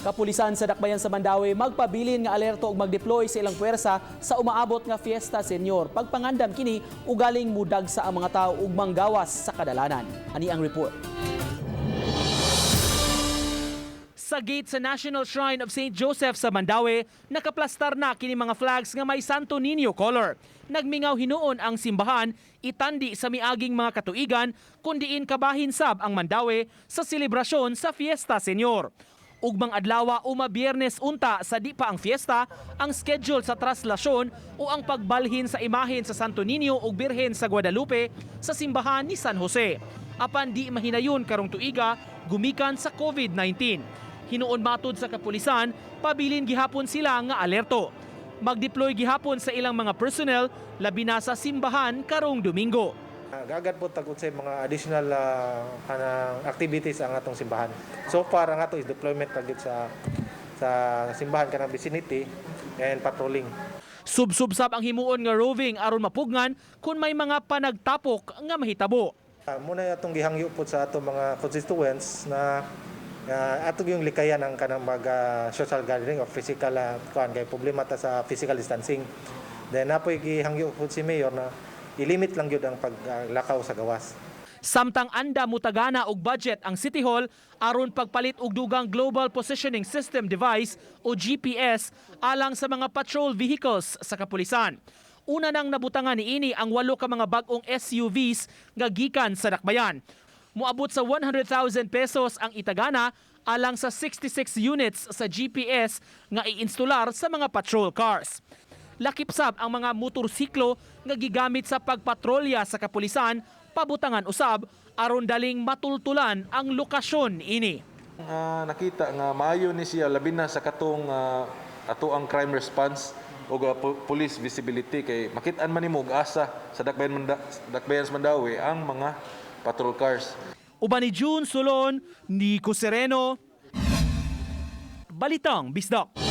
Kapulisan sa Dakbayan sa Mandaue magpabilin nga alerto ug mag-deploy sa ilang puwersa sa umaabot nga Fiesta Senior. Pagpangandam kini ugaling mudagsa ang mga tao ug manggawas sa kadalanan. Ani ang report. Sa gate sa National Shrine of St. Joseph sa Mandaue, nakaplastar na kini mga flags nga may Santo Niño color. Nagmingaw hinuon ang simbahan itandi sa miaging mga katuigan kun diin kabahin sab ang Mandaue sa selebrasyon sa Fiesta Senior. Ugmang adlawa o Biyernes unta sa di pa ang fiesta, ang schedule sa traslasyon o ang pagbalhin sa imahen sa Santo Niño ug Birhen sa Guadalupe sa simbahan ni San Jose. Apan di mahinayon karong tuiga gumikan sa COVID-19. Hinuon matud sa kapulisan, pabilin gihapon sila nga alerto. Magdeploy gihapon sa ilang mga personnel labi na sa simbahan karong Domingo. Gagad po tag unsay mga additional kanang activities ang atong simbahan. So far, ang ato is deployment ra gyud sa simbahan, kanang vicinity and patrolling. Subsubsab ang himuon nga roving aron mapugngan kung may mga panagtapok nga mahitabo. Muna atong gihangyo po sa atong mga constituents na ato yung likayan ang kanang mag social gathering or physical kuan kay problema ta sa physical distancing. Then napoy gihangyo po si mayor na ilimit lang gyud ang paglakaw sa gawas. Samtang anda mutagana og budget ang City Hall aron pagpalit og dugang Global Positioning System device o GPS alang sa mga patrol vehicles sa kapulisan. Una nang nabutangan niini ang walo ka mga bag-ong SUVs nga gikan sa Dakbayan. Moabot sa 100,000 pesos ang itagana alang sa 66 units sa GPS nga iinstular sa mga patrol cars. Lakip sab ang mga motorsiklo nga gigamit sa pagpatrolya sa kapulisan, pabutangan usab aron daling matultulan ang lokasyon ini. Nakita nga maayo ni siya labi na sa katong ato ang crime response o police visibility kay makit-an man nimo og asa sa Dakbayan sa Mandaue ang mga patrol cars. Uban ni June Solon, Nico Sereno, Balitang Bisdak.